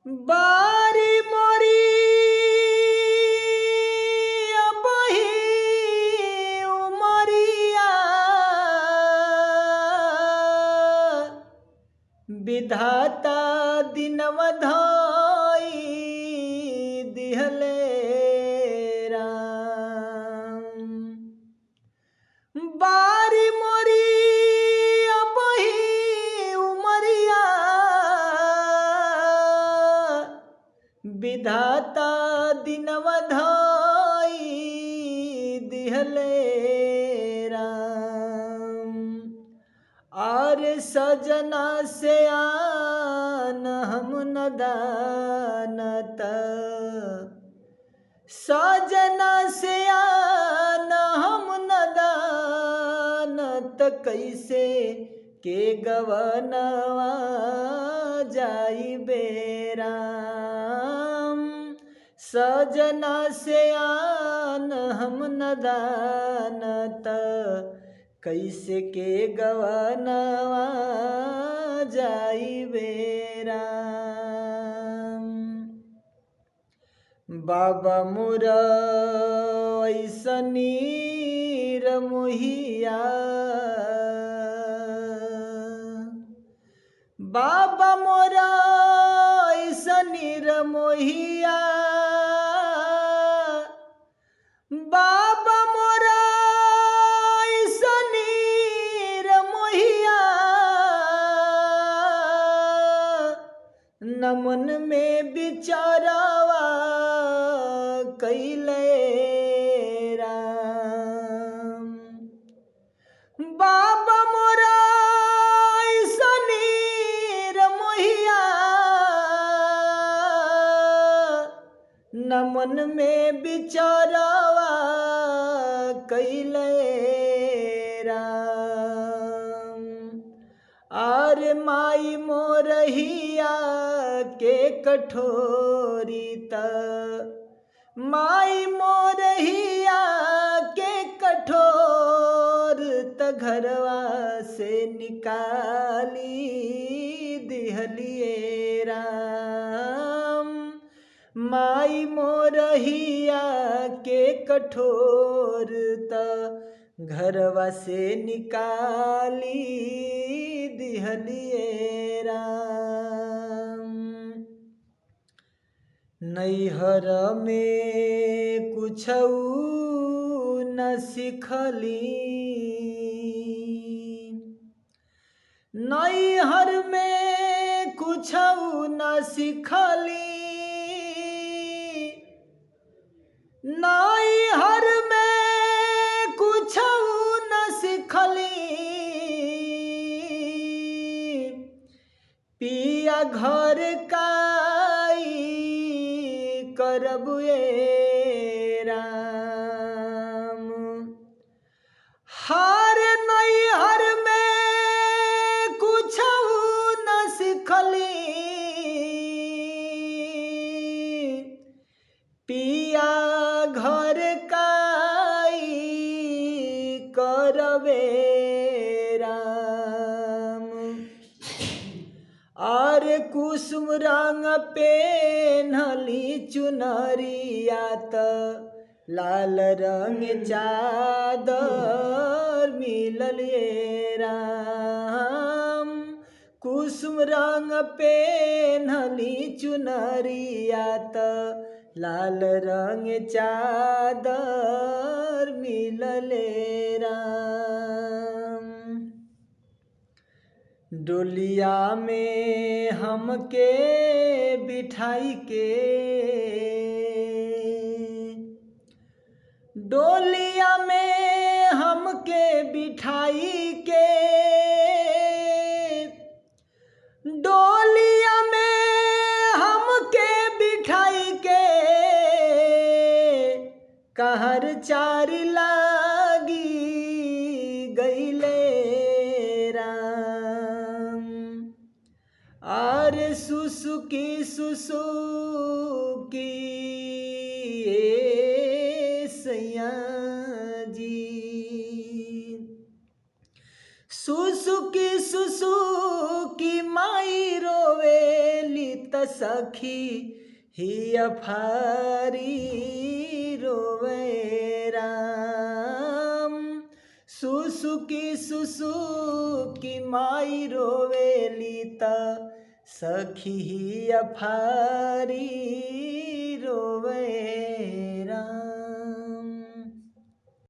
बारी मोरी अबही उमरिया, विधाता दिनवा धाई दिहले राम। बारी मोरी अबही उमरिया, विधाता दिनवा धाई दिहले राम। आर सजना से आन हम न दानत, सजना से आन हम न दानत, कैसे के गवनवा जाई बेराम। सजना से आन हम न दानत, कैसे के गवनवा जाई बेराम। बाबा मोर ऐसनी रमोहिया, बाबा मोर ऐसनी रमोहिया, बाबा मोर ऐसनी रमोहिया, नमन में बिचारावा कैले राम। बाबा मोरा ऐसनी रमोहिया, नमन में बिचारावा कैले राम। आर माई मोरहिया के कठोरी त, माई मोरहिया के कठोर त, घरवा से निकाली दिहलिए राम। माई मोरहिया के कठोर त, घरवा से निकाली दिहलिए राम। नैहर में कुछऊ न सिखली, नैहर में कुछऊ न सिखली, नैहर में कुछऊ न सिखली, पिया घर काई करब ए राम। हार नैहर में कुछऊ न सिखली, पिया घर काई करबे राम। आर कुसुम रंग पेन्हली चुनरिया त, लाल रंग चादर मिलल ये राम। कुसुम रंग पेन्हली चुनरिया त, लाल रंग चादर मिलल राम। डोलिया में हमके बिठाई के, डोलिया में हमके बिठाई के, डोलिया में हमके बिठाई के, कहर चार लागी गईले राम। आर सुसुकी सुसुकी ए सैया जी, सुसुकी सुसुकी माई रोवेली त त सखी हिय फारी रोवे राम। सुसुकी सुसुकी माई रोवेली त सखी हिय फारी रोवे